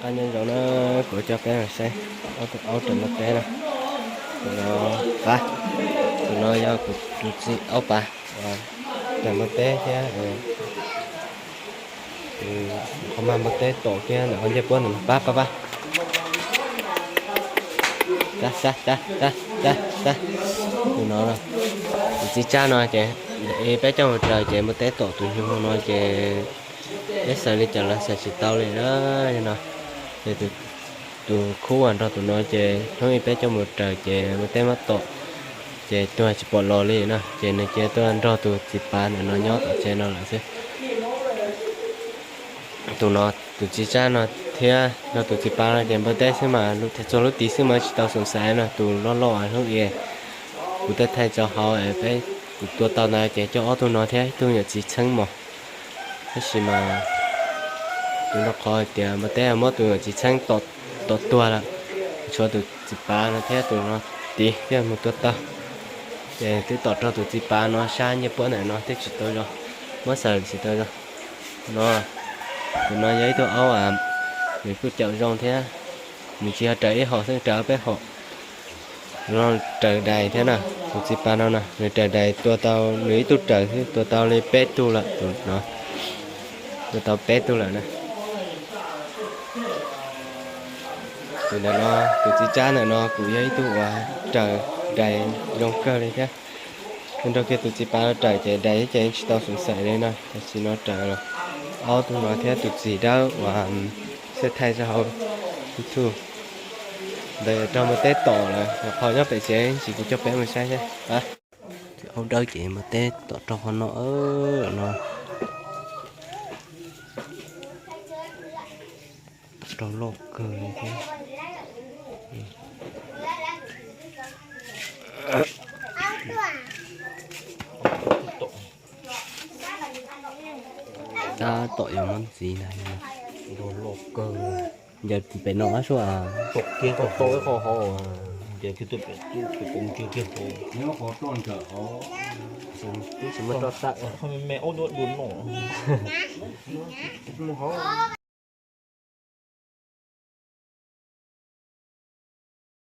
Nyob zoo na, kuv coj peb mus saib ob tug aub raws npua teb na. Tus no pab, tus no yog kuv tus txiv aub pab, raws npua teb thiab. Qhov mag npua teb tom kiag ntawm qhov ncej puab ntawm no pab pab pab. Tus no, tus txiv tsab no ces peb coj mus raws ces npua teb tom tus nyuj no ces peb xaws li cas los xaws tsis tau li na. No ces tus khub uas nrog tus no ces hnub ib peb coj mus raws ces npua teb muab tom ces tuag tsis pom los li na. Ces nws cia tuaj nrog tus txiv pav ntawm no nyob tom tsev no lawm xwb. Tus no, tus txiv tsab no thiab nrog tus txiv pav no ces npua teb xwb mas, txhua lub tid xwb mas tsis tau xoom xaiv no. Tus loj loj hnub i kuv twb thaij tso hauv peb, kuv tua tau ntawd ces coj ob tug no thiab ib tug nyuam txiv txheeb mos. Tab sis mas tus no qhov hais tias npua teb muab tus nyuam txiv txheeb tom tuag lawm, tshuav tus txiv pav no thiab tus no tid thiaj mus tua tau. Ces twb tom raug tus txiv pav no sab ncej puab ntawm no thiaj tsis tau zoo, muab xaws tsis tau zoo. No, tus no yog ib tug aub, nws kuj caum zoo thiab. Nws tsis yog raws ib hom xwb, raws ob peb hom. No raws dais thiab na. Tus txiv pav no na nws raws dais tua tau, nws ib tug raws xwb tua tau li peb tug lawm tus no. Tua tau peb tug lawm na. Tus ntawm no, tus txiv tsab ntawm no kuj yog ib tug uas raws dais zoo kawg li thiab. Nrog kiag tus txiv pav no raws ces dais ces tsis tau xoom xaiv li na. Tam sim no raws aub tug no thiab tus txiv dawb uas xav thaij rau hauv YouTube. Ntawd raug npua teb tom lawm, nyuam qhuav nyob pem tsev, ib tsam kuv coj peb mus saib thiab. Aub dawb ces npua teb tom raug qhov no, no. Raug loj kawg li thiab. Tab tom yuav muab ntxiv na. Raug loj kawg. Yog pem no ab suab. Tom kiag tau ib qho hauv, ces twb pem, twb pem ntsia kiag hauv. Twb tsis muaj roj tawm. Qhov me me aub duab dua no. Mus hauv.